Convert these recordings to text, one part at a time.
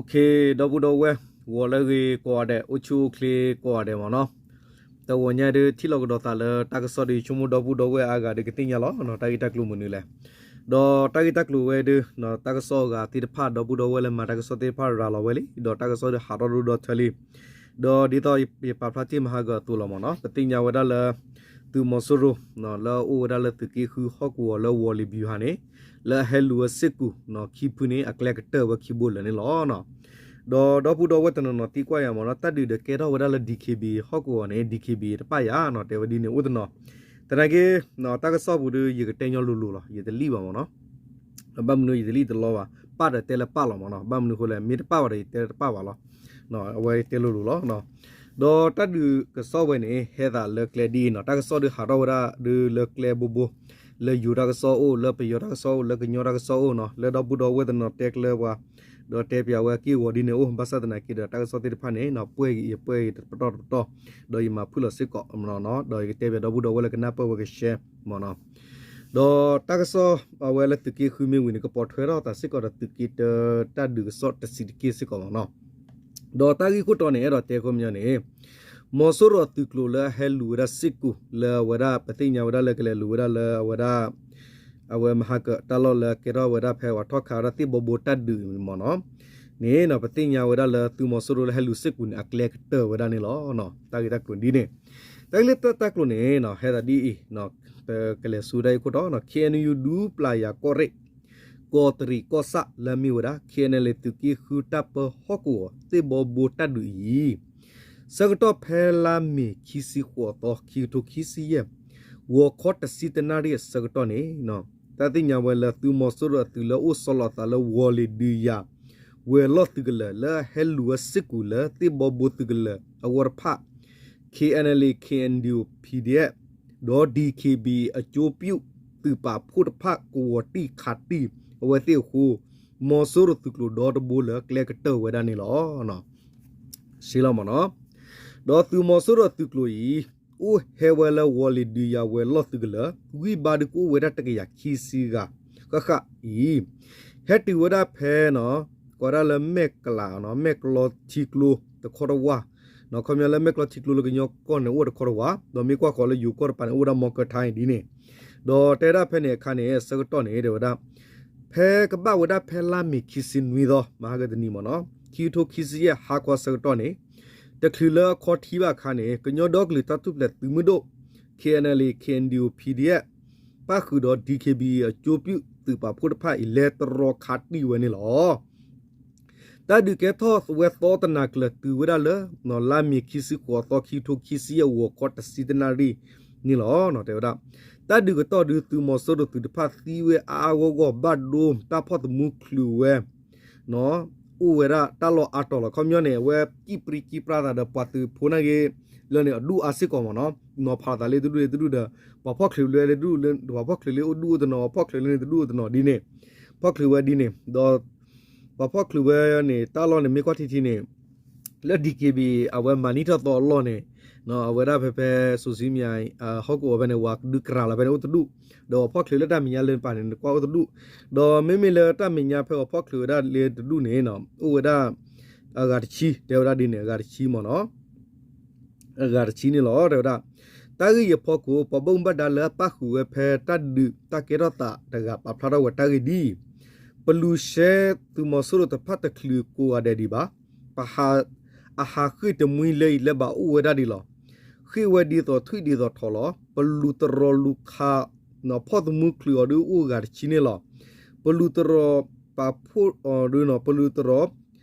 ဒီပုၢ်ဒီဝဲၢ် ဂီၤလၢအဂ့ၤကိးဂၤဒဲး အိၣ်ဆူၣ်အိၣ်ချ့ကိးဂၤဒဲးမ့ၢ်နီၤ. တဂီၤညါဒုး ထံၣ်လိာ်ကဒီးသးလၢတၢ်ကစီၣ်ဒုး ယဆိကမိၣ်ဒီပုၢ်ဒီဝဲၢ်အါဂၤဒုးကသ့ၣ်ညါလီၤ တၢ်ဂ့ၢ်တၢ်ကျိၤမနုၤလဲၣ်. ဒီးတၢ်ဂ့ၢ်တၢ်ကျိၤဝဲဒုး တၢ်ကစီၣ်အဂၤသ့ၣ်တဖၣ် ဒီပုၢ်ဒီဝဲၢ်လၢမၤတၢ်ကစီၣ်သ့ၣ်တဖၣ်ရၤလီၤဝဲလံ ဒီးတၢ်ကစီၣ်ဒုးဟးထီၣ်ဒိၣ်ဒီးထၢလံ ဒီးဒ်သိးယပာ်ဖျါတ့ၢ်မဟါကၢအသိးလီၤမ့ၢ်နီၤ, ပသ့ၣ်ညါဝဲဒၣ်လၢ သုးမီၤစိရိၤ လၢအအိၣ်ဝဲဒၣ်လၢသုးက့ဃုဟီၣ်ကဝီၤလၢဝီၤလ့ၤဘျူးဟးန့ၣ် လၢအဟဲလူၤဝဲစ့ၢ်ကီး ခံဖုန့ၣ် အကျဲကတၢၢ်ဝဲခံဘိလၢာ်န့ၣ်လီၤ. ဒီးဒီပုၢ်ဒီဝဲၢ်တနီၤနီၤသံကွၢ်ယၤမ့ၢ်နီၤ, တၢ်ဒုးဒီးကဲထီၣ်ဝဲဒၣ်လၢ DKBA ဟီၣ်ကဝီၤန့ၣ် DKBA တပၣ်ယၤနီၤ, တဲဝဲဒ်န့ၣ်အိၣ်တနီၤ. သနာ်က့ တၢ်ကစီၣ်ပူၤဒုး ယကတဲညီလိၤလိၤလီၤ, ယတလံၣ်ဘၣ်မ့ၢ်နီၤ. ဘၣ်မနုၤယတလံၣ်တလီဘၣ်, ပၣ်ဒီးတဲလၢပၣ်လီၤမ့ၢ်နီၤ, ဘၣ်မနုၤအဃိလဲၣ် မ့ၢ်တပၣ်ဘၣ်ဒီး ယတဲတပၣ်ဘၣ်လီၤ. အဝဲတဲလိၤလိၤလီၤ. ဒီးတၢ်ဒုးကစီၣ်ဝဲန့ၣ် ဟဲသးလၢကျဲဒ်အံၤနီၤ, တၢ်ကစီၣ်ဒုးဟးထီၣ်ဝဲဒၣ်ဒုးလၢကျဲဘိဘိ, လၢယိၤတၢ်ကစီၣ်အိၣ်, လၢပယီၤတၢ်ကစီၣ်အိၣ်, လၢကညီတၢ်ကစီၣ်အိၣ်နီၤ, လၢဒီပုၢ်ဒီဝဲၢ်တနီၤတဲကျၢၤပှၤ, ဒီးတဲပျးဝဲက့ၢ်ဂီၤဒ်န့ၣ်အိၣ်, ဘၣ်ဆၣ်သနာ်က့ဒီး တၢ်ကစီၣ်သ့ၣ်တဖၣ်န့ၣ် ပှဲၤဂ့ၤယပှဲၤဂ့ၤတပတီၢ်တပတီၢ်, ဒီးယမၤဖုၣ်လီၤစ့ၢ်ကီးမ့ၢ်နီၤ, ဒီးယကတဲပျးဒီပုၢ်ဒီဝဲၢ်လၢကနၢ်ပၢၢ်ဝဲကရှဲမ့ၢ်နီၤ. ဒီးတၢ်ကစီၣ်အဝဲလၢသုးက့ဃုမ့ၢ်ဝံၤန့ၣ် ကပိာ်ထွဲထီၣ်သးစ့ၢ်ကီးဒီးသုးက့တၢတၢ်ဒုးကစီၣ်တဆံးတက့ၢ်စ့ၢ်ကီးမ့ၢ်နီၤ. ဒီးတၢ်ဂ့ၢ်ခိၣ်တီန့ၣ် အဲၣ်ဒိးတဲခီပညီန့ၣ် မီၤစိရိၤသုးကျိၤလၢအဟဲလူၤဝဲဒၣ်စ့ၢ်ကီး လၢအဝဲဒၣ် ပသ့ၣ်ညါဝဲဒၣ်လၢကလဲၤလူၤဝဲဒၣ်လၢအဝဲဒၣ် အဝဲမဟါကၢတၢ်လီၢ်လၢကဲထီၣ်ဝဲဒၣ်ဖဲပှၤထီၣ်ခးဝဲဒၣ်သ့ၣ်ဘီဘိတၢ်ဒုးမ့ၢ်နီၤ န့ၣ် ပသ့ၣ်ညါဝဲဒၣ်လၢသုးမီၤစိရိၤလၢဟဲလူၤစ့ၢ်ကီးန့ၣ် အကျဲကတၢၢ်ဝဲဒၣ်န့ၣ်လီၤ. တၢ်ဂ့ၢ်တၢ်ကျိၤဒ်န့ၣ်, တၢ်ဂ့ၢ်လၢတၢ်တၢ်ကျိၤန့ၣ် ဟဲသးဒ်အံၤ, ပကလဲၤဆူတၢ်ဂ့ၢ်ခိၣ်တီ, KNU ဒူပျၢ်ယၤကီၢ်ရ့ၣ် ကီးတရံးကီၢ်ဆၣ်လၢအမ့ၢ်ဝဲဒၣ် KNLA သုးက့ဃုတၢ်ပၢဟီၣ်ကဝီၤသ့ၣ်ဘီဘိတၢ်ဒုးအံၤ ဆၢကတီၢ်ဖဲလါမ့ၤခံဆံဃိးသီ ခံကထိခံဆံယဲၢ် ဂီၤခီတဆံတနၣ်ရံၣ်အဆၢကတီၢ်န့ၣ် တၢ်သ့ၣ်ညါဝဲလၢသုးမီၤစိရိၤအသုးလၢအိၣ်ဆီလီၤအသးလၢဝီၤလ့ၤဒုးယၤ ဝဲၤလီၢ်သုးကလၢၤ လၢအဟဲလူၤဝဲစ့ၢ်ကီးလၢသ့ၣ်ဘီဘိသုးကလၢၤအဂီၢ်တဖၣ် KNLA KNDO PDF ဒီး DKBA အကျိပၠူၣ်သုးပာ်ဖှိၣ်တဖၣ်ကဝီၤတံၢ်ခးတံၢ်အဝဲသ့ၣ်အဃိ မီၤစိရိၤသုးကျိၤဒီတဘိလၢကျဲကတၢၢ်ဝဲဒၣ်န့ၣ်လီၤ. စ့လီၤမ့ၢ်နီၤ, ဒီးသုးမီၤစိရိၤသုးကျိၤအံၤ အိၣ်ဟဲဝဲလၢဝီၤလ့ၤဒုးယၤဝဲၤလီၢ်သုးကလၢၤ ဂံၢ်ဘါဒုးကအိၣ်ဝဲဒၣ်တကယၤခံဆံဂၤ ဃၣ်ဃၣ်အံၤ ဟဲတုၤဝဲဒၣ်ဖဲနီၤ ကိးဒၣ်လၢမဲၢ်ကလးနီၤ မဲၢ်ကျီထံကျိတခီတဝၢ်, ခီပညီလၢမဲၢ်ကျီထံကျိလၢကညီကီၢ်န့ၣ် အိၣ်ဝဲတခီတဝၢ်, ဒီးမ့ၢ်ကွၢ်ဃီၤလၢယိၤကီၢ်တပၤန့ၣ် အိၣ်ဝဲဒၣ်မီကၢထါအံၤဒ်န့ၣ်, ဒီးတဲဒၣ်ဖဲန့ၣ်အခါန့ၣ် ဆၢကတီၢ်န့ၣ် တဲဝဲဒၣ် ဖဲကဘၣ်ဝဲဒၣ်ဖဲလါမ့ၤခံဆံနွံသီ မဟါကတနံၤမ့ၢ်နီၤ ခံကထိခံဆံယဲၢ် ဟါခီဆၢကတီၢ်န့ၣ် တချုးလၢအခီထံဘၣ်အခါန့ၣ် ကညီဒီကလုာ်တၢ်ထူၣ်ဖျဲးသုးမုၢ်ဒိၣ် KNLA KNDO PDF ပၣ်ဃုာ်ဒီး DKBA အကျိပၠူၣ်သုးပာ်ဖှိၣ်တဖၣ်အံၤ လဲၤတရီခးတံၢ်ဝဲန့ၣ်လီၤ. တၢ်ဒုးကဲထီၣ်ဝဲသီတနၤကျၢၤတုၤဝဲဒၣ်လၢ လါမ့ၤခံဆံဃိးသီ ခံကထိခံဆံယဲၢ် ဂီၤခီတဆံတနၣ်ရံၣ်န့ၣ်လီၤ. တဲဝဲဒၣ် တၢ်ဒုးကတီၢ်ဒုးသုးမီၤစိရိၤသုးတဖၣ်သံဝဲအါအါဂီၢ်ဂီၢ် ဘၣ်ဒိတၢ်ဖီၣ်သမူချုးဝဲ အိၣ်ဝဲဒၣ်တၢ်လီၢ်အါတီၤလီၤ. ခီပညီန့ၣ် အဝဲကံၣ်ပြံကံၣ်ပြါသးဒီးပှၤသုးဖိန့ၣ်ဂ့ၤ လၢန့ၣ် အဒူၣ်အါစ့ၢ်ကီးမ့ၢ်နီၤ, နီၤဖးသးလၢတဒူၣ်လၢတဒူၣ်ဒီး ပှၤဖီၣ်ချုးလၢလၢတဒူၣ်လၢ ပှၤဖီၣ်ချုးလၢအိၣ်ဒူၣ်အိၣ်တနီၤ ပှၤဖီၣ်ချုးလၢန့ၣ်တဒူၣ်အိၣ်တနီၤဒ်န့ၣ်, ဖီၣ်ချုးဝဲဒ်န့ၣ် ဒီး ပှၤဖီၣ်ချုးဝဲန့ၣ် တၢ်လီၢ်န့ၣ် မ့ၢ်ကွၢ်ထံထံန့ၣ် လၢ DKBA အဝဲမၤနံၣ်ထီၣ်သီအလီၢ်န့ၣ် အဝဲဒၣ်ဖဲဖဲ စိၤဆံမံ ဟီၣ်ကဝီၤဖဲန့ၣ် ဝၤကဒုကရၤလီၤဖဲန့ၣ်အိၣ်တဒူၣ်, ဒီးပှၤဖီၣ်ချုးလၢတၢ်မဲာ်ညါလၢပၤန့ၣ် ကွၢ်အိၣ်တဒူၣ်, ဒီးမ့မ့ၢ်လၢတၢ်မဲာ်ညါဖဲပှၤဖီၣ်ချုးဝဲဒၣ်လၢတဒူၣ်န့ၣ် အိၣ်ဝဲဒၣ် အဂၤတဆံ တဲဝဲဒၣ်ဒ်န့ၣ် အဂၤတဆံမ့ၢ်နီၤ အဂၤတဆံန့ၣ်လီၤ တဲဝဲဒၣ်. တၢ်ဂ့ၢ်အံၤအဖီခိၣ် ပှၤဘၣ်မူဘၣ်ဒါလၢအပၣ်ဃုာ်ဝဲဖဲတၢ်ဒုးတၢ်ကဲထီၣ်သးတဂၤ ပာ်ဖျါထီၣ်ဝဲတၢ်ဂ့ၢ်ဒ်အံၤ, ပလူၤရှဲသုးမီၤစိရိၤတဖၣ်တချုးကိးဂၤဒဲးဒံးဘၣ်, ပဟး အဟးဃ့ၢ်တမှံလၢအံၤလၢဘၣ်အိၣ်ဝဲဒၣ်ဒ်လီၤ. ဃ့ၢ်ဝဲဒ်သိးထွံၣ်ဒ်သိးထိးလီၤ. ပလူၤတရီၤလူၤခး ဖီၣ်သမူချုးအီၤဒုးအိၣ်ဂၤတဆံန့ၣ်လီၤ. ပလူၤတရီၤပာ်ဖှိၣ်အီၤဒုးနီၤ ပလူၤတရီၤ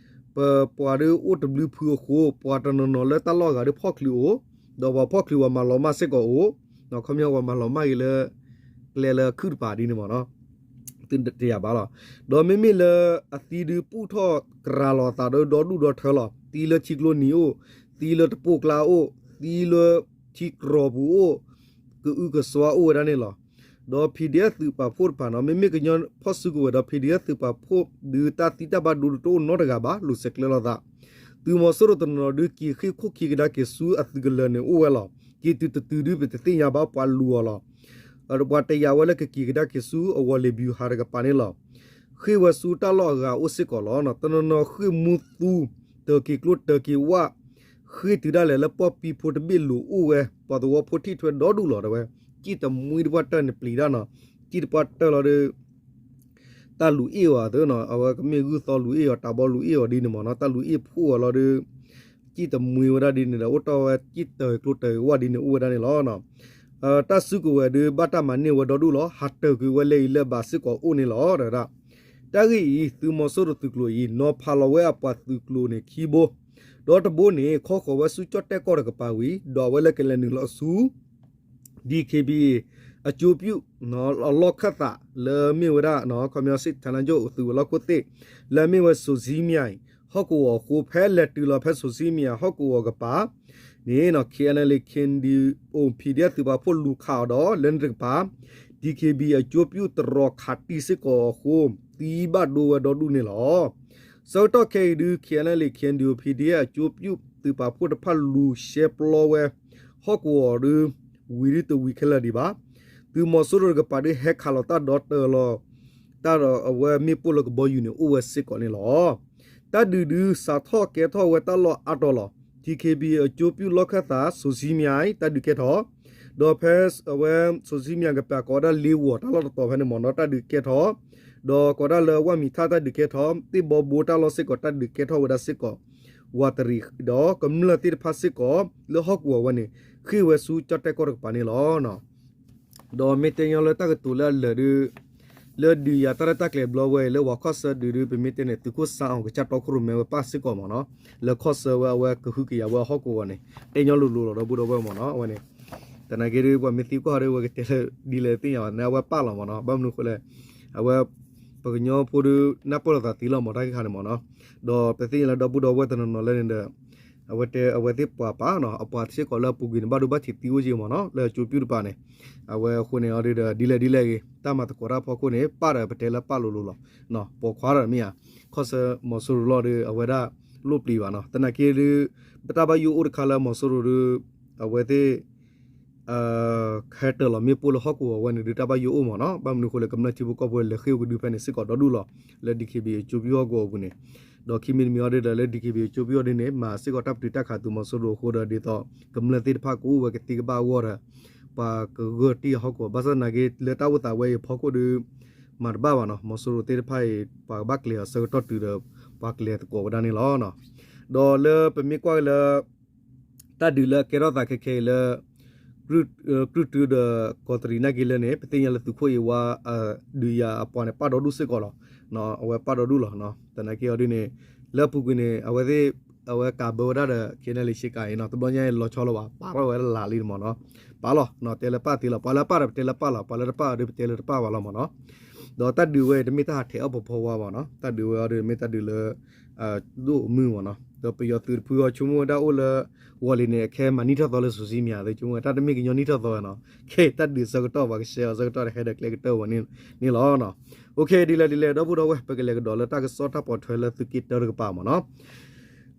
ပပှၤဒုးအိၣ်တဘျုးဖုအဃိ ပှၤတနီၤနီၤလၢတၢ်လီၢ်အဂၤဒုးဖီၣ်ချုးအိၣ်, ဒီးပှၤဖီၣ်ချုးပှၤမၤလီၤမၢ်စ့ၢ်ကီးအိၣ်, ခီပညီပှၤမၤလီၤမၢ်က့ၤလၢ ကျဲလၢအခုၣ်တပၤဒ်န့ၣ်မ့ၢ်နီၤ တယာ်ဘၣ်လီၤ. ဒီးမ့မ့ၢ်လၢအသံဒုးပူၣ်ထီၣ်ကရၤလီၤအသးဒီးဒီဒူၣ်ဒီထၢလီၤ. သံလၢထံကျိနံၤအိၣ်, သံလၢတပိၢ်ကျါအိၣ်, သံလၢထံကြီပူၤအိၣ်, ကအုကစွါအိၣ်ဝဲဒၣ်န့ၣ်လီၤ. ဒီး PDF သုးပာ်ဖှိၣ်တဖၣ်နီၤ မ့မ့ၢ်ကညီဖီၣ်စုကဝဲၤဒီး PDF သုးပာ်ဖှိၣ်ဒုးတၢ်သံတၢ်ဘၣ်ဒိတအိၣ်နီတဂၤဘၣ် လူၤဆဲးကျၢလိာ်သး. သုးမီၤစိရိၤတနီၤနီၤဒုး က့ၤဃ့ၢ်ခိၣ်ခံကဒါက့ၤဆူအသုးကလၢၤန့ၣ်အိၣ်ဝဲလီၤ. က့ၤတုၤတတုၤဒုး ပတသ့ၣ်ညါဘၣ်ပှၤလူၤအီၤလီၤ. ပှၤတယာ်ဝဲလၢကက့ၤကဒါက့ၤဆူအဝီၤလ့ၤဘျူးဟးတကပၤန့ၣ်လီၤ. ဃ့ၢ်ဝဲဆူတၢ်လီၢ်အဂၤအိၣ်စ့ၢ်ကီးလီၤ. တနီၤနီၤဃ့ၢ်မူသူ တၢၤက့ၤကျိတၢၤက့ၤဝၣ် ဃ့ၢ်တုၤဒၣ်လဲာ်လၢပီၣ်ပံဖိတဘ့ၣ်လိၤအိၣ်ဝဲ ပှၤသဝီဖိထံၣ်ထွဲဒီဒူၣ်လီၤ တဲဝဲ. ကံၣ်တမှံတပှၢ်တၢၢ်န့ၣ်ပျံၤတၢ်နီၤ, ကံၣ်တပှၢ်တၢၢ်လီၤဒီး တၢ်လူၤအ့ၣ်အီၤသ့နီၤ, အဝဲကမ့ၢ်ဂုၢ်သီလူၤအ့ၣ်အီၤ တၢ်ဘီလူၤအ့ၣ်အီၤဒ်န့ၣ်မ့ၢ်နီၤ, တၢ်လူၤအ့ၣ်ဖှိၣ်အီၤလီၤဒီး ကံၣ်တမှံဝဲဒၣ်ဒ်န့ၣ်ဒီး အိၣ်တ့ၢ်ဝဲကံၣ်တၢၤကျိတၢၤဝၣ်ဒ်န့ၣ်အိၣ်ဝဲဒၣ်န့ၣ်လီၤ. တၢ်စုကဝဲၤဒုးဘၣ်တၢ်မၤန့ၢ်ဝဲဒီဒူၣ်လီၤ, ဟးတၢၤကွံာ်ဝဲလၢအံၤလၢဘၣ်စ့ၢ်ကီးအိၣ်န့ၣ်လီၤ တဲဝဲဒၣ်. တၢ်ဂ့ၢ်အံၤ သုးမီၤစိရိၤသုးကျိၤအံၤ နီၤဖးလီၤဝဲအပှၤသုးကျိၤန့ၣ်ခံဘိ, ဒီးတဘိန့ၣ် ခီဃီၤဝဲဆူကၠီၣ်တဲၣ်ကီၢ်တကပၤဝံၤ ဒီးအဝဲလဲၤကလဲၤနုာ်လီၤဆူ DKBA အကၠိပျုၢ် အလီၢ်ခၢၣ်သးလၢမ့ၢ်ဝဲဒၣ် ခီပညီ စစ်ဌာနချုပ် သုးဝဲၤလီၢ်ခိၣ်သ့ၣ် လၢအမ့ၢ်ဝဲ စိၤစံမံယၤ အံၤ ဟီၣ်ကဝီၤအဃိ ဖဲလဲၤတုၤလီၤဖဲစိၤစံမံယၤ ဟီၣ်ကဝီၤကပၤန့ၣ် KNLA KNDO PDF သုးပာ်ဖှိၣ်လူၤခးအီၤဒီး လၢန့ၣ်တကပၤ DKBA အကၠိပျုၢ်တရီၤခးတံၢ်စ့ၢ်ကီးအဃိ သံဘၣ်ဒိဝဲဒီဒူၣ်န့ၣ်လီၤ. ဆၢကတီၢ်ခဲအံၤဒုး KNLA KNDO PDF အကၠိပျုၢ်သုးပာ်ဖှိၣ်တဖၣ်လူၤရှဲပျီဝဲ ဟီၣ်ကဝီၤဒုး ဝံၤဒုးတဝံၤခဲလၢာ်ဒံးဘၣ်. သုးမီၤစိရိၤတကပၤဒုးဟဲခးလီၤတၢ်ဒီတၢၤလီၤ တၢ်ဒီးအဝဲမ့ၣ်ပိၢ်လၢကဘီယူၤန့ၣ်အိၣ်ဝဲစ့ၢ်ကီးန့ၣ်လီၤ. တၢ်ဒုးဒုးစးထီၣ်ကဲထီၣ်ဝဲတၢ်လီၢ်အါတီၤလီၤ. DKBA အကၠိပျုၢ်လီၢ်ခၢၣ်သး စိၤစံမံယၤ အံၤ တၢ်ဒုးကဲထီၣ်, ဒီးဖဲအဝဲ စိၤစံမံယၤ ကပၤကိးဝဲဒၣ်လ့ဝီၤတၢ်လီၢ်တတီၤဖဲန့ၣ်မ့ၢ်နီၤ တၢ်ဒုးကဲထီၣ်, ဒီးကိးဒၣ်လၢဝၣ်မံၤထၣ်တၢ်ဒုးကဲထီၣ်, သ့ၣ်ဘီဘိတၢ်လီၢ်စ့ၢ်ကီး တၢ်ဒုးကဲထီၣ်ဝဲဒၣ်စ့ၢ်ကီး, ဝးတရံး ဒီးကမျၢၢ်သ့ၣ်တဖၣ်စ့ၢ်ကီး လၢဟီၣ်ကဝီၤဝဲန့ၣ် ဃ့ၢ်ဝဲဆူကၠီၣ်တဲၣ်ကီၢ်တကပၤန့ၣ်လီၤ. ဒီးမ့ၢ်တဲညီလၢတၢ်ကတိၤလၢအလၢာ်ဒုး လၢဒုးယၤတၢ်ရဲၣ်တၢ်ကျဲၤဘျီဝဲအံၤ လၢဝၤခီၣ်ဆၢဒုးဒုး ပမ့ၢ်တဲန့ၣ် သုးခိၣ်စၣ်အီၤကစၢ်တီခိၣ်ရိၣ်မဲဝဲပၢ်စ့ၢ်ကီးမ့ၢ်နီၤ, လၢခီၣ်ဆၢဝဲအဝဲကဟုကယာ်ဝဲအဟီၣ်ကဝီၤန့ၣ် တဲညီလိၤလိၤလီၤ ဒီပုၢ်ဒီဝဲၢ်မ့ၢ်နီၤ အဝဲန့ၣ်, သနာ်က့ဒုး ပှၤမ့ၢ်သံကွၢ်ဒီး ဝဲကတဲလၢဒ်လဲၣ်သ့ၣ်ညါဘၣ်န့ၣ် အဝဲပၢ်လီၤမ့ၢ်နီၤ, ဘၣ်မနုၤဃိလဲၣ်, အဝဲ ပကညီဖိဒုး နၢ်ပၢၢ်လိာ်သးသ့လီၤမ့ၢ် တၢ်ဂ့ၢ်ခါန့ၣ်မ့ၢ်နီၤ, ဒီးပသ့ၣ်ညါလၢဒီပုၢ်ဒီဝဲၢ်တနီၤနီၤလၢန့ၣ်ဒီး အဝဲတဲ အဝဲသ့ၣ်ပှၤပၢ်နီၤ အပှၤစ့ၢ်ကီးလၢအပူၤကွံာ်န့ၣ် ဘၣ်ဒိဘၣ်ထံးသံအိၣ်က့မ့ၢ်နီၤ လၢအကၠိပျုၢ်တပၤန့ၣ်, အဝဲအဃိန့ၣ်အီၤဒုးဒီး ဒ်လဲၣ်ဒ်လဲၣ်ဂ့ၤ တၢ်မၤသကိးတၢ်ဖီခိၣ်န့ၣ် ပၢ်ဒီးပတဲလၢပၢ်လိၤလိၤလီၤ, ပိာ်ခွါဒီးမ့ၢ်ဧါ, ခီၣ်ဆၢမီၤစိရိၤလီၤဒီး အဝဲဒၣ်လိၣ်ပျံၤဘၣ်နီၤ သနာ်က့ဒုး ပတၢ်ဘၣ်ယိၣ်အိၣ်တခါလၢမီၤစိရိၤဒုး အဝဲသ့ၣ် ဟဲတၢၤလီၤမ့ၣ်ပိၢ်လၢဟီၣ်ကဝီၤဝဲန့ၣ်ဒုး တၢ်ဘၣ်ယိၣ်အိၣ်မ့ၢ်နီၤ, ဘၣ်မနုၤအဃိလဲၣ် ကမျၢၢ်ထံဖိကီၢ်ဖိလဲၤဃ့ၢ်အိၣ်ကဒုဖဲန့ၣ်စ့ၢ်ကီးဒီဒူၣ်လီၤ, လၢ DKBA အကၠိပျုၢ်ဟီၣ်ကဝီၤအပူၤန့ၣ်, ဒီးခံမံၤတမံၤအီၤဒုးဒီးလၢ DKBA အကၠိပျုၢ်အီၤဒုးန့ၣ် မၤစ့ၢ်ကီးတၢ်ပတုာ်တၢ်ခးသုးမီၤစိရိၤအဃိဒီး ဒ်သိး ကမျၢၢ်သ့ၣ်တဖၣ်ကအိၣ်ဝဲကသ့ကဘၣ်အဂီၢ်ဒီး ပှၤကဂၢၢ်တ့ၢ်အဟီၣ်ကဝီၤ ဘၣ်ဆၣ်သနာ်က့ လၢတၢ်အိၣ်သးဝဲအံၤအဖီခိၣ်ဒုး မၤတဘၣ်ဘၣ်နီၤ, မီၤစိရိၤသ့ၣ်တဖၣ်အံၤ ပှၤကဘၣ်ကျဲၤအီၤဆၢကတီၢ်တုၤဒီး ပှၤကျဲၤသကိးဝဲဒၣ်န့ၣ်လီၤ. ဒီးလၢပမ့ၢ်ကွၢ်လၢ တၢ်ဒုးလၢအကဲထီၣ်သးခဲခဲအံၤလၢ ကြုၢ်တုဒီးကီးတရံးနာ်က့လၢန့ၣ် ပသ့ၣ်ညါလၢသုးခိၣ်အ့ဝါ ဒုးယၤအပှၤန့ၣ်ပာ်ဒီဒူၣ်စ့ၢ်ကီးလီၤ. အဝဲပာ်ဒီဒူၣ်လီၤ. သနာ်က့အီၤဒ်န့ၣ် လၢအပူၤကွံာ်န့ၣ် အဝဲသ့ၣ် အဝဲကးဘၢဝဲဒၣ်ဒီး ခဲန့ၣ်လံ ရှ့ကၤအံၤနီၤ တဘျီညါအံၤလီၤဆီလၢၤဘၣ် ပာ်ထီၣ်ဝဲလၢ်လံန့ၣ်မ့ၢ်နီၤ ပာ်လီၤ တဲလၢပာ်သ့လီၤ ပှၤလၢပာ်ဒီးပတဲလၢပာ်လီၤ ပှၤလၢတပာ်အီၤဒီးပတဲလၢတပာ်ဘၣ်လီၤမ့ၢ်နီၤ ဒီးတၢ်ဒုးဝဲအံၤတမ့ၢ်တၢ်ဟးထဲးအီၣ်ပီၤဖီဝါဘၣ်နီၤ တၢ်ဒုးဝဲအီၤဒီးမ့ၢ်တၢ်ဒုးလၢ ဒိၣ်အမုၢ်မ့ၢ်နီၤ ဒီးပယီၤသုးတဖုအီၤဆိကမိၣ်ဝဲဒၣ်အိၣ်လၢ ဝီၤလံၤန့ၣ် အခဲမၤနံၣ်ထီၣ်သီလၢစိၤစံမံယၤသ့ ဆိကမိၣ်ဝဲတၢ်တမ့ၢ်ကညီနံၣ်ထီၣ်သီဝဲနီၤ ခဲတၢ်ဒုးဆၢကတီၢ်ပှၤကဆှၢအီၤဆၢကတီၢ်ဒီးဟဲဒီးကျဲကတၢၢ်ဝဲန့ၣ်လီၤ. ဒ်လဲၣ်ဒ်လဲၣ်ဒီပုၢ်ဒီဝဲၢ် ပကလဲၤကဒီးလၢတၢ်ကစီၣ်တၢ်ပိာ်ထွဲလၢသုးက့တၢတကပၤမ့ၢ်နီၤ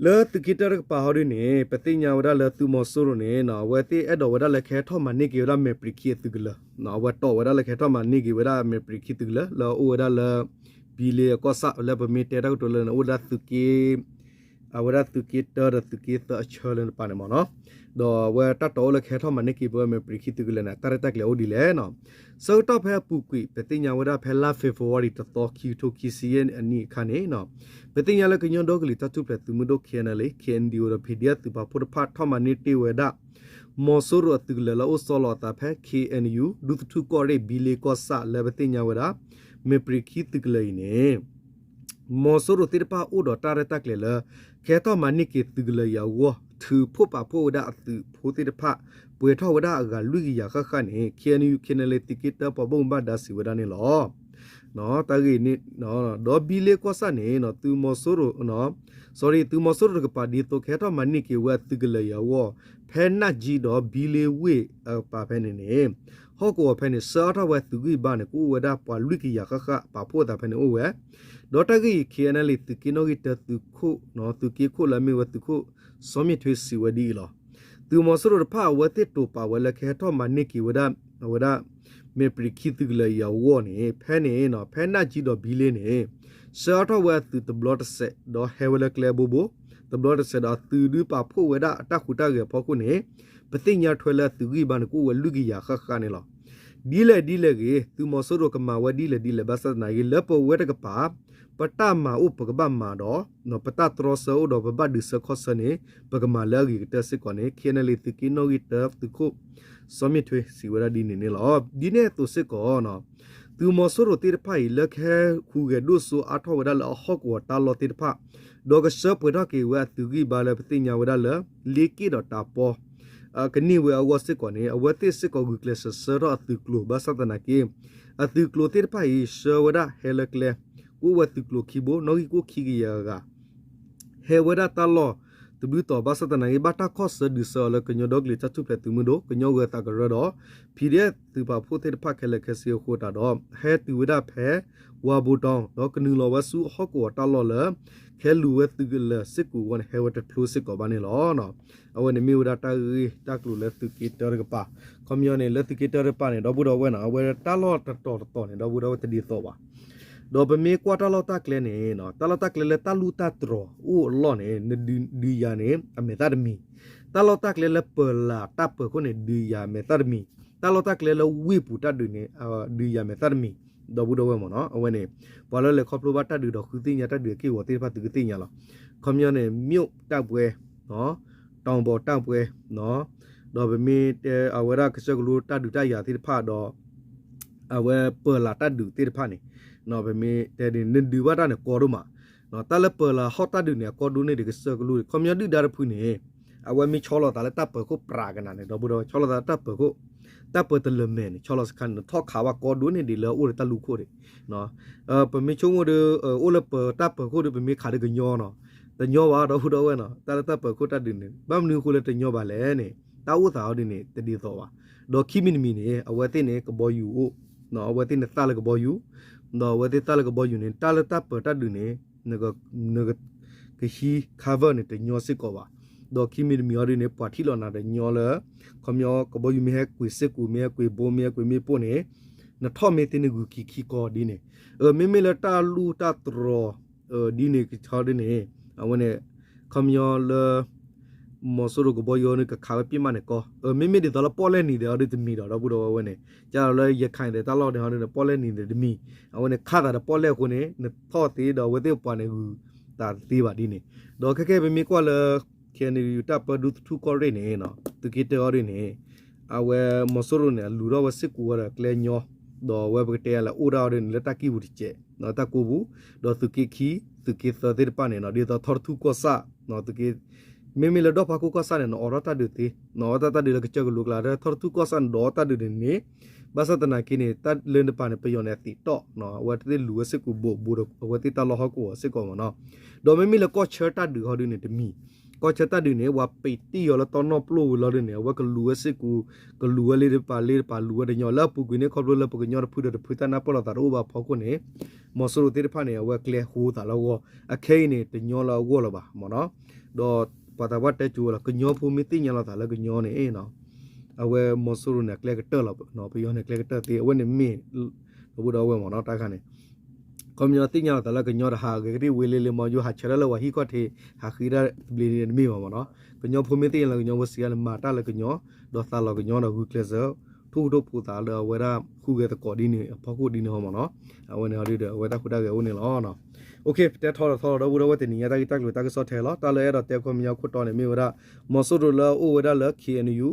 လၢသုးက့တၢတကပၤဟီဒ်န့ၣ် ပသ့ၣ်ညါဝဲဒၣ်လၢသုးမီၤစိရိၤန့ၣ် အဝဲသ့ၣ်အဲၣ်ဒိးဝဲဒၣ်လၢကဟဲထီၣ်မၤန့ၢ်က့ၤဝဲဒၣ်မဲာ်ပြံၤခံသုးကလၢၤ အဝဲတီၢ်ဝဲဒၣ်လၢကဟဲထီၣ်မၤန့ၢ်က့ၤဝဲဒၣ်မဲာ်ပြံၤခံသုးကလၢၤ လၢအအိၣ်ဝဲဒၣ်လၢ ဘံလ့အကီၢ်ဆၣ် လၢပမ့ၢ်တဲတၢ်ကတိၤလၢန့ၣ် အိၣ်ဝဲဒၣ်သုးက့ အဝဲဒၣ်သုးက့တၢဒီးသုးက့သၢအဆၢလၢတပၤန့ၣ်မ့ၢ်နီၤ ဒီးအဝဲတၢ်တီၢ်အိၣ်လၢကဟဲထီၣ်မၤန့ၢ်က့ၤဝဲမဲာ်ပြံၤခံသုးကလၢၤန့ၣ် တၢ်ရဲၣ်တၢ်ကျဲၤအိၣ်ဒ်လဲၣ်နီၤ ဆၢကတီၢ်ဖဲအပူၤကွံာ် ပသ့ၣ်ညါဝဲဒၣ်ဖဲလါ February တသီ ခံကထိခံဆံယဲၢ်အနံၣ်အခါန့ၣ် ပသ့ၣ်ညါလၢကညီဒီကလုာ်တၢ်ထူၣ်ဖျဲးသုးမုၢ်ဒိၣ် KNLA KNDO ဒီး PDF သုးပာ်ဖှိၣ်တဖၣ်ထီၣ်မၤန့ၢ်တ့ၢ်ဝဲဒၣ် မီၤစိရိၤအသုးကလၢၤလၢအအိၣ်ဆီလီၤအသးဖဲ KNU ဒူသထူၣ်ကီၢ်ရ့ၣ် ဘံလ့ကီၢ်ဆၣ်လၢပသ့ၣ်ညါဝဲဒၣ် မဲာ်ပြံၤခံသုးကလၢၤအံၤန့ၣ် မီၤစိရိၤသ့ၣ်တဖၣ်အိၣ်ဒီးတၢ်ရဲၣ်တၢ်ကျဲၤလၢ ကဟဲထီၣ်မၤန့ၢ်က့ၤသုးကလၢၤအံၤအဂီၢ် ထုးဖှိၣ်ပာ်ဖှိၣ်ဝဲဒၣ်အသုးဖိသ့ၣ်တဖၣ် ပှဲၤထီၣ်ဝဲဒၣ်အဂၤလွံၢ်ကယၤဃၣ်ဃၣ်န့ၣ် KNU KNLA သုးက့တၢပှၤဘၣ်မူဘၣ်ဒါစံးဝဲဒၣ်န့ၣ်လီၤ. တၢ်ဂ့ၢ်န့ၣ် ဒီးဘံလ့ကီၢ်ဆၣ်န့ၣ် သုးမီၤစိရိၤ sorry သုးမီၤစိရိၤတကပၤဒ်သိးကဟဲထီၣ်မၤန့ၢ်က့ၤဝဲအသုးကလၢၤအံၤအဂီၢ် ဖဲနၢ်ကၠံဒီးဘံလ့ဝ့ၢ်အပၤဖဲန့ၣ်န့ၣ် ဟီၣ်ကဝီၤဖဲန့ၣ် ဆှၢအါထီၣ်ဝဲသုးဂံၢ်ဘါန့ၣ် ကအိၣ်ဝဲဒၣ်ပှၤလွံၢ်ကယၤဃၣ်ဃၣ် ပာ်ဖှိၣ်အသးဖဲန့ၣ်အိၣ်ဝဲ ဒီးတၢ်ဂ့ၢ်အံၤ KNLA သုးက့နီၣ်ဂံၢ်တၢသုးခိၣ် သုးက့ခိၣ်လၢအမ့ၢ်ဝဲသုးခိၣ် စီၤမ့ၣ်ထွ့ စံးဝဲဒ်အံၤလီၤ. သုးမီၤစိရိၤတဖၣ်အဝဲသ့ၣ်တိာ်ပာ်ဝဲလၢကဟဲထီၣ်မၤန့ၢ်က့ၤဝဲဒၣ် အဝဲဒၣ် မဲာ်ပြံၤခံသုးကလၢၤအံၤအဂီၢ်န့ၣ် ဖဲန့ၣ် ဖဲနၢ်ကၠံဒီးဘံလ့န့ၣ် ဆှၢအါထီၣ်ဝဲအသုးတဘျီတစဲး ဒီးဟဲဝဲလၢကျဲဘိဘိ, တဘျီတစဲးဒီးအသုးဒုးပာ်ဖှိၣ်ဝဲဒၣ်အတၢ်ဟူးတၢ်ဂဲၤအဖီခိၣ်န့ၣ် ပသ့ၣ်ညါထွဲလၢအသုးဂံၢ်ဘါန့ၣ် ကအိၣ်ဝဲလွံၢ်ကယၤဃၣ်ဃၣ်န့ၣ်လီၤ. ဒ်လဲၣ်ဒ်လဲၣ်ဂ့ၤ သုးမီၤစိရိၤကမၤဝဲဒ်လဲၣ်ဒ်လဲၣ် ဘၣ်ဆၣ်သနာ်က့ လၢပဝဲတကပၤ ပတၢ်မၤအိၣ်ပကဘၣ်မၤဒီး ပတၢ်တြီဆၢအိၣ်ဒီးပဘၣ်ဒုးဆၢခီၣ်ဆၢန့ၣ် ပကမၤလၢအဂ့ၤကတၢၢ်စ့ၢ်ကီးန့ၣ် ခဲအံၤန့ၣ်လံ သုးက့နီၣ်ဂံၢ်တၢ သုးခိၣ်စီၤမ့ၣ်ထွ့စံးဝဲဒၣ်ဒ်န့ၣ်န့ၣ်လီၤ. ဒ်န့ၣ်အသိးစ့ၢ်ကီး သုးမီၤစိရိၤသ့ၣ်တဖၣ်အံၤ လၢကဟဲဟူးဂဲၤဒိၣ်စိအါထီၣ်ဝဲဒၣ်လၢအဟီၣ်ကဝီၤတၢ်လီၢ်သ့ၣ်တဖၣ် ဒီးကဆှၢပှဲၤထီၣ်က့ၤဝဲအသုးဂံၢ်ဘါလၢပသ့ၣ်ညါဝဲဒၣ်လၢ လ့က့ၣ်ဒီးတၢ်ပီ ကန့ၢ်ဝဲအဂီၢ်စ့ၢ်ကီးန့ၣ် အဝဲသ့ၣ်စ့ၢ်ကီးဂုာ်ကျဲးစၢးဆှၢထီၣ်အသုးကျိၤ ဘၣ်ဆၣ်သနာ်က့ အသုးကျိၤသ့ၣ်တဖၣ်အံၤ ဆှၢဝဲဒၣ်ဟဲလၢကျဲ ကအိၣ်ဝဲသုးကျိၤခံဘိ နီၣ်ဂံၢ်ကအိၣ်ခံကယၤဂၤ ဟဲဝဲဒၣ်တၢ်လီၢ်တဘျုးတီၤ ဘၣ်ဆၣ်သနာ်က့ ဘၣ်တၢ်ခီၣ်ဆၢဒုးဆၢအီၤလၢကညီဒီကလုာ်တၢ်ထူၣ်ဖျဲးသုးမုၢ်ဒိၣ် ကညီဂၢၤသးကရၢဒီး ဖံဒဲသုးပာ်ဖှိၣ်သ့ၣ်တဖၣ်ခဲလၢာ်ခဲဆ့အဃိသတးဒီး ဟဲတုၤဝဲဒၣ်ဖဲ ဝါဘိတီ ဒီးကနုာ်လီၤဝဲဆူအဟီၣ်ကဝီၤတၢ်လီၢ်လၢ ခဲလူၤဝဲသုးကလၢၤစ့ၢ်ကီးအဂီၢ်န့ၣ် ဟဲဝဲတဖျိစ့ၢ်ကီးဘၣ်န့ၣ်လီၤ. အဝဲန့ၣ်မ့ၢ်ဝဲဒၣ်တၢ်ဂ့ၢ်တၢ်ကျိၤလၢသုးက့တၢတကပၤ ခီပညီန့ၣ် လၢသုးက့တၢတကပၤန့ၣ် ဒီပုၢ်ဒီဝဲၢ်နီၤ အဝဲတၢ်လီၢ်တတီၤတတီၤန့ၣ် ဒီပုၢ်ဒီဝဲၢ်တဒ်သိးဘၣ် ဒီးပမ့ၢ်ကွၢ်တၢ်လီၢ်တၢ်ကျဲန့ၣ် တၢ်လီၢ်တၢ်ကျဲလၢတၢ်လူၢ်တၢ်တြီၤအိၣ်အလီၢ်န့ၣ် နဒုးယၤန့ၣ် အမဲာ်သၣ်တမံၤ, တၢ်လီၢ်တၢ်ကျဲလၢပၢၤလၤတၢ်ပၢၤခိၣ်န့ၣ် ဒုးယၤမဲာ်သၣ်တမံၤ, တၢ်လီၢ်တၢ်ကျဲလၢဝ့ၢ်ပူၤတၢ်ဒုးန့ၣ် ဒုးယၤမဲာ်သၣ်တမံၤ, ဒီပုၢ်ဒီဝဲၢ်မ့ၢ်နီၤ အဝဲန့ၣ် ပှၤလၢလဲၤခီဖျိဘၣ်တၢ်ဒုးဒီးဃုသ့ၣ်ညါတၢ်ဒုးအက့ၢ်အဂီၤသ့ၣ်တဖၣ်သုကသ့ၣ်ညါလီၤ. ခီပညီန့ၣ် မၠိၣ်တၢ်ပွဲ တီၤဘီးတၢ်ပွဲ ဒီးပမ့ၢ်တဲအဝဲဒၣ်ကစၢၢ်ကလိတၢ်ဒုးတၢ်ယၤသ့ၣ်တဖၣ်ဒီး အဝဲပၢၤလၤတၢ်ဒုးသ့ၣ်တဖၣ်န့ၣ် ပမ့ၢ်တဲဒ်န့ၣ် နဒုးဘၣ်တၢ်န့ၣ်ကီဒိၣ်မး, တၢ်လၢပၢၤလၤဟီၣ်တၢ်ဒုးန့ၣ် အကီဒိၣ်န့ၢ်ဒံးကစၢၢ်ကလိ ခီပညီဒုၣ်ဒါတဖုန့ၣ် အဝဲမ့ၢ်ဆီလီၤသးလၢတၢ်ပၢၤခိၣ်ပြးကနၤန့ၣ် ဒီပုၢ်ဒီဝဲၢ် ဆီလီၤသးလၢတၢ်ပၢၤခိၣ် တၢ်ပၢၤတလၢၤမဲာ်န့ၣ် ဆီလီၤစခါန့ၣ် နထီၣ်ခးဝဲကီဒိၣ်န့ၢ်ဒံးလၢအအိၣ်လၢတၢ်လူၢ်ခိၣ်ဒံး ပမ့ၢ်ဆိကမိၣ်ဒီး အိၣ်လၢပတၢ်ပၢၤခိၣ်ဒီး ပမ့ၢ်ခးဒီးကညီနီၤ, တညီဘၣ် ဒီပုၢ်ဒီဝဲၢ်နီၤ, တၢ်လၢတၢ်ပၢၤခိၣ်တၢ်ဒုးန့ၣ် ဘၣ်မနုၤအဃိလၢတညီဘၣ်လဲၣ်န့ၣ် တၢ်အိၣ်သးအီၤဒ်န့ၣ် တဒ်သိးဘၣ်. ဒီးခံမံၤတမံၤန့ၣ် အဝဲသ့ၣ်န့ၣ် ကဘီယူၤအိၣ်, အဝဲသ့ၣ်န့ၣ်သၣ်လၢကဘီယူၤ, ဒီးအဝဲသ့ၣ်သၣ်လၢကဘီယူၤန့ၣ် တၢ်လၢတၢ်ပၢၤတၢ်ဒုးန့ၣ် နကဟံး cover န့ၣ် တညီစ့ၢ်ကီးဘၣ်. ဒီးခံမံၤတမံၤအီၤဒ်န့ၣ် ပှၤထံၣ်လီၤနၤတညီလၢ ခီပညီကဘီယူၤမ့ၢ်ဟဲကွံာ်စ့ၢ်ကီး မ့ၢ်ဟဲကွံာ်ဘိ မ့ၢ်ဟဲကွံာ်မ့ၣ်ပိၢ်န့ၣ် နထီၣ်မ့ၢ်သ့န့ၣ်ဂုာ်က့ၤခံကီၢ်ဒ်န့ၣ်, မ့မ့ၢ်လၢတၢ်လူၢ်တၢ်တြီၤ ဒ်န့ၣ်ကဆီဒ်န့ၣ် အဝဲန့ၣ် ခီပညီလၢ မီၤစိရိၤကဘီယူၤန့ၣ် ကခးဝဲပ့ၣ်မးန့ၣ်ကီ, မ့မ့ၢ်ဒ်သိးလၢပီၣ်လဲၣ်နံၤဒီးအီၤဒ်တမံၤဒီး ဒီပုၢ်ဒီဝဲၢ်ဝဲန့ၣ် ကလီၤလၢယခါအံၤဒီးတၢ်လီၢ်န့ၣ်ဟီဒ်န့ၣ် ပီၣ်လဲၣ်နံၤဒီးတမံၤ, အဝဲန့ၣ်ခးသးဒီးပီၣ်လဲၣ်အဃိန့ၣ် နထီၣ်သ့ဒီးအဝဲသ့ၣ်ပှၤန့ၣ်ဂုာ်သးတသ့ဘၣ်ဒ်န့ၣ်, ဒီးခဲကဲပမ့ၢ်ကွၢ်လၢ ခဲအံၤန့ၣ် တၢ်ပၢဒူသထူၣ်ကီၢ်ရ့ၣ်န့ၣ် သုးက့တၢအီၤဒ်န့ၣ် အဝဲမီၤစိရိၤန့ၣ် အလူၤထီၣ်ဝဲစ့ၢ်ကီးဝဲဒီးကျဲညီ, ဒီးအဝဲပကတဲယၤလၢအိၣ်ဒၣ်အီၤဒ်န့ၣ် လၢတၢ်ကံၢ်ပူၤတစဲး တၢ်ကိးပူၤ, ဒီးသုးက့ခံ သုးက့သၢသ့ၣ်တဖၣ်န့ၣ် ဒ်သိးထီတထူၣ်ကီၢ်ဆၣ် သုးက့ မ့မ့ၢ်လၢဒီၣ်ဖးခိၣ်ကီၢ်ဆၣ်န့ၣ် နအိးထီၣ်တၢ်ဒုးသ့, နအိးထီၣ်တၢ်ဒုးလၢကစၢၢ်ကလိကျါ ထီတထူၣ်ကီၢ်ဆၣ်န့ၣ်ဒီးတၢ်ဒုးန့ၣ်န့ၣ်, ဘၣ်ဆၣ်သနာ်က့န့ၣ် တၢ်လၢနပၤန့ၣ် ပယီၤန့ၣ်အသံးတီၣ် အဝဲသ့ၣ်လူၤဝဲစ့ၢ်ကီးဘိးဘိဒီး အဝဲသ့ၣ်တၢ်လီၢ်ဟီၣ်ကဝီၤစ့ၢ်ကီးမ့ၢ်နီၤ, ဒီးမ့မ့ၢ်လၢကီၢ်ဆၢတၢ်ဒုးဟီဒ်န့ၣ်တမံၤ, ကီၢ်ဆၢတၢ်ဒုးန့ၣ် ပှၤပ့းတံၢ်အီၤလၢတီနီၢ်ပျိၢ်ဝံၤလီၤဒ်န့ၣ် အဝဲကလူၤဝဲစ့ၢ်ကီး, ကလူၤဝဲလ့တပၤလ့တပၤလူၤဝဲတညီ လၢအပူၤကွံာ်န့ၣ် ခီဖျိလၢပကညီတဖုဒီးတဖုတၢ်နၢ်ပၢၢ်လိာ်သးတအိၣ်ဘၣ်အဖီခိၣ်န့ၣ်, မီၤစိရိၤသ့ၣ်တဖၣ်န့ၣ် အဝဲကျဲဃိသးလၢအဂီၢ်, အခဲအံၤန့ၣ် တညီလၢအဂီၢ်လၢၤဘၣ်မ့ၢ်နီၤ, ဒီးပှၤသးပှၢ်တဲကၠိဝဲလီၤ ကညီဖိမ့ၢ်သ့ၣ်ညါလိာ်သးလၢကညီန့ၣ် အဝဲမီၤစိရိၤန့ၣ် အကျဲကတၢၢ်လီၤ, ပယီၤန့ၣ် အကျဲကတၢၢ်သ့ အဝဲန့ၣ်မ့ၢ် ဒီပုၢ်ဒီဝဲၢ်မ့ၢ်နီၤ တၢ်ခါန့ၣ် ခီပညီသ့ၣ်ညါလိာ်သးလၢကညီဒီးဟးဂဲၤကဒံဝ့လ့လ့မ့ၢ် ယိၤဟးဆၢထၢၣ်လၢပှၤဟံၣ်ခီၣ်ထံး ဟးဃ့တၢ်ဘျ့န့ၣ်တမ့ၢ်ဘၣ်မ့ၢ်နီၤ, ကညီဖိမ့ၢ်သ့ၣ်ညါလၢကညီဖိစံးတၢ်န့ၣ် မၤတၢ်လၢကညီ, ဒီးသးလီၤကညီဒီးဂုာ်ကျဲးစၢး ထိၣ်ဃူထိၣ်ဖိးသးလၢအဝဲဒၣ်ဃုဂဲၤသကိးဒ်န့ၣ် အဖီခိၣ်ဒ်န့ၣ်ဟီမ့ၢ်နီၤ, အဝဲန့ၣ်ဟီဒ်ဒီး အဝဲတၢ်ဟူးတၢ်ဂဲၤအိၣ်န့ၣ်လီၤ. OK ပတဲထီၣ်ထီၣ်ဒီပုၢ်ဒီဝဲၢ်တနံၤညါတၢ်ဂ့ၢ်တၢ်ကျိၤတၢ်ကစီၣ်ထဲလီၤ. တၢ်လၢအဲၣ်ဒိးတဲခီပညီခိၣ်တီန့ၣ် မ့ၢ်ဝဲဒၣ် မီၤစိရိၤလၢအအိၣ်ဝဲဒၣ်လၢ K N U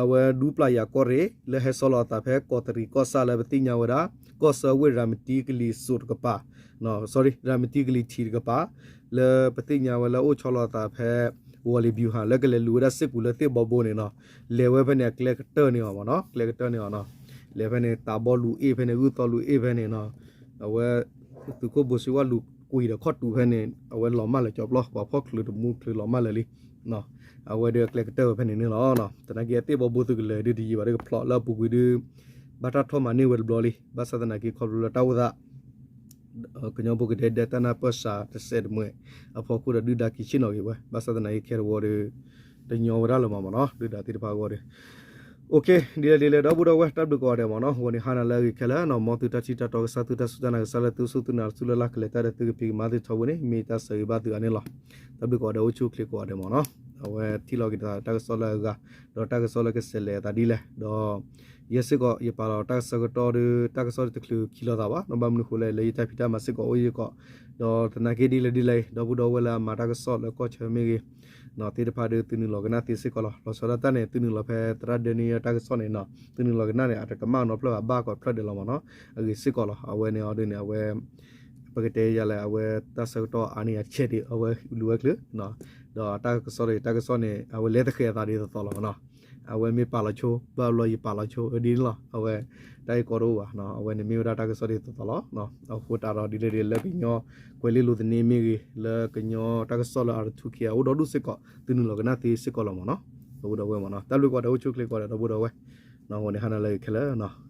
အဝဲဒူပျၢ်ယၤကီၢ်ရ့ၣ် လၢဟဲဆီလီၤအသးဖဲကီးတရံးကီၢ်ဆၣ်လၢပသ့ၣ်ညါဝဲဒၣ် ကီၢ်ဆၢဝ့ၢ်ရၤမတံကလံၤစိးတကပၤ, sorry ရၤမတံကလံၤထံးတကပၤ, လၢပသ့ၣ်ညါဝဲလၢအိၣ်ဆီလီၤအသးဖဲ ဝီၤလ့ၤဘျူၤဟၣ် လၢကလဲၤလူၤဝဲဒၣ်စ့ၢ်ကီးလၢသ့ၣ်ဘီဘိန့ၣ်နီၤ, လဲၤဝဲဖဲန့ၣ် အကျဲကတၢၢ်န့ၢ်အီၤမ့ၢ်နီၤ, ကျဲကတၢၢ်န့ၢ်အီၤနီၤ, လဲၤဖဲန့ၣ် တၢ်ဘီလူၤအ့ၣ်ဖဲန့ၣ် ဂုၢ်သီလူၤအ့ၣ်ဖဲန့ၣ်နီၤ, အဝဲ သုးခိၣ်ဘိစ့ဝၣ်လူၤကွံာ်ဒီးခီၣ်တူာ်ဖဲန့ၣ် အဝဲလီၤမၢ်လၢၤကၠီပျီ ပှၤဖီၣ်ချုးတမူချုးလီၤမၢ်လၢၤလံ အဝဲဒီးအကျဲကတၢၢ်ဝဲဖဲန့ၣ်န့ၣ်လီၤ. သနာ်က့အသ့ၣ်ဘီဘိသုးကလၢၤဒုးတယံာ်ဘၣ်ဒုးကဖျိးလၢအပူၤကွံာ်ဒုး ဘၣ်တၢ်ထီၣ်မၤန့ၢ်ဝဲတဘျီလံ. ဘၣ်ဆၣ်သနာ်က့ခီဖျိလၢတၢ်အိၣ်သး ကညီဖိကဒဲဒဲတၢ်နၢ်ပၢၢ်စှၤတစဲးတမှဲၤအဖီခိၣ်ဒီးဒုၣ်ဒါက့ၤဆ့ၣ်နီၤက့ၤဝဲ ဘၣ်ဆၣ်သနာ်က့ခဲတဝီဒီး တညီဝဲဒၣ်လၢၤမးမ့ၢ်နီၤ ဒုၣ်ဒါသ့ၣ်တဖၣ်အဂီၢ်ဒီး ဒ်လဲၣ်ဒ်လဲၣ် ဒီပုၢ်ဒီဝဲၢ် တၢ်ဘျုးကိးဂၤဒဲးမ့ၢ်နီၤ, ဂီၤန့ၣ်ဟါနၤလၢအဂ့ၤခဲလၢာ်နီၤ, မ်သုတၢ်ထံၣ်တၢ်တီကစၢ် သုတၢ်စူၢ်တၢ်နာ်ကစၢ်လၢသုစူၢ်သုနာ်ဆူလၢလၢ်ကလဲၤတၢ်ဒီးသုကဖံးကမၤသုထီဘိန့ၣ် မ့ၢ်တၢ်ဆၢဂ့ၤဘၣ်သုအါန့ၣ်လီၤ. တၢ်ဘျုးကိးဂၤဒဲး အိၣ်ဆူၣ်အိၣ်ချ့ကိးဂၤဒဲးမ့ၢ်နီၤ, အဝဲထံၣ်လီၤက့ၤတၢ်ကစီၣ်လၢအဂၤ, ဒီးတၢ်ကစီၣ်လၢကဆဲးလဲၤအသးဒ်လဲၣ်, ဒီး ယဲစ့ၢ်ကီး ယပာ်လီၤတၢ်ကစီၣ်ကတီၢ်ဒီး တၢ်ကစီၣ်တချုးခံလိာ်သးဘၣ်နီၤ, ဘၣ်မနုၤဃိလဲၣ် လၢယတၢ်ဖံးတၢ်မၤစ့ၢ်ကီးအိၣ်စ့ၢ်ကီး, ဒီးသနာ်က့ဒ်လဲၣ်ဒ်လဲၣ်အံၤ ဒီပုၢ်ဒီဝဲၢ်လၢအမၤတၢ်ကစီၣ်လၢကီၢ်ဆၢမ့ၢ်ဂ့ၤ သ့ၣ်တဖၣ်ဒီးသုနုာ်လီၤကနၣ်သ့စ့ၢ်ကီးလီၤ. လီၤဆီဒၣ်တၢ်န့ၣ် သုနုာ်လီၤဖဲသရၣ်ဒၢနံယၤတၢ်ကစီၣ်န့ၣ်နီၤ, သုနုာ်လီၤကနၣ်န့ၣ် အတကမၣ်နီတဖျၢၣ်ဘၣ် ဘၣ်ကိးဖျၢၣ်ဒဲးလီၤမ့ၢ်နီၤ, အဂ့ၤစ့ၢ်ကီးလီၤ. အဝဲန့ၣ်အီၤဒ်န့ၣ် အဝဲ ပကတဲယၤလဲၣ် အဝဲတၢ်ဆၢကတီၢ်အါန့ၢ်ယၤတကဲဒံး အဝဲလူၤဝဲချုး ဒီးတၢ်ကစီၣ်ဒီးတၢ်ကစီၣ်န့ၣ် အဝဲလဲၤတဃဲၤအသးဒ်သိးသိးလီၤနီၤ, အဝဲမ့ၢ်ပာ်လီၤဆိ ဘၣ်ဘျီယပာ်လီၤဆိဒ်န့ၣ်လီၤ. အဝဲ တၢ်အံၤကီတအိၣ်ဘၣ်နီၤ, အဝဲန့ၣ်မ့ၢ်ဝဲဒၣ်တၢ်ကစီၣ်ဒ်သိးသိးလီၤ. အဃိသတးဒီးဒ်လဲၣ်ဒ်လဲၣ် လၢကညီကွဲၤလ့လိၤသန့မ့ၢ်ဂ့ၤ လၢကညီတၢ်ကစီၣ်လၢ R two K အအိၣ်ဒီဒူၣ်စ့ၢ်ကီး သုနုာ်လီၤကနၣ်သ့စ့ၢ်ကီးလီၤမ့ၢ်နီၤ, ဒီပုၢ်ဒီဝဲၢ်မ့ၢ်နီၤ, တၢ်ဘျုးကိးဂၤဒဲး အိၣ်ဆူၣ်အိၣ်ချ့ကိးဂၤဒဲး ဒီပုၢ်ဒီဝဲၢ်, ဂီၤန့ၣ်ဟါနၤလၢအဂ့ၤခဲလၢာ်နီၤ.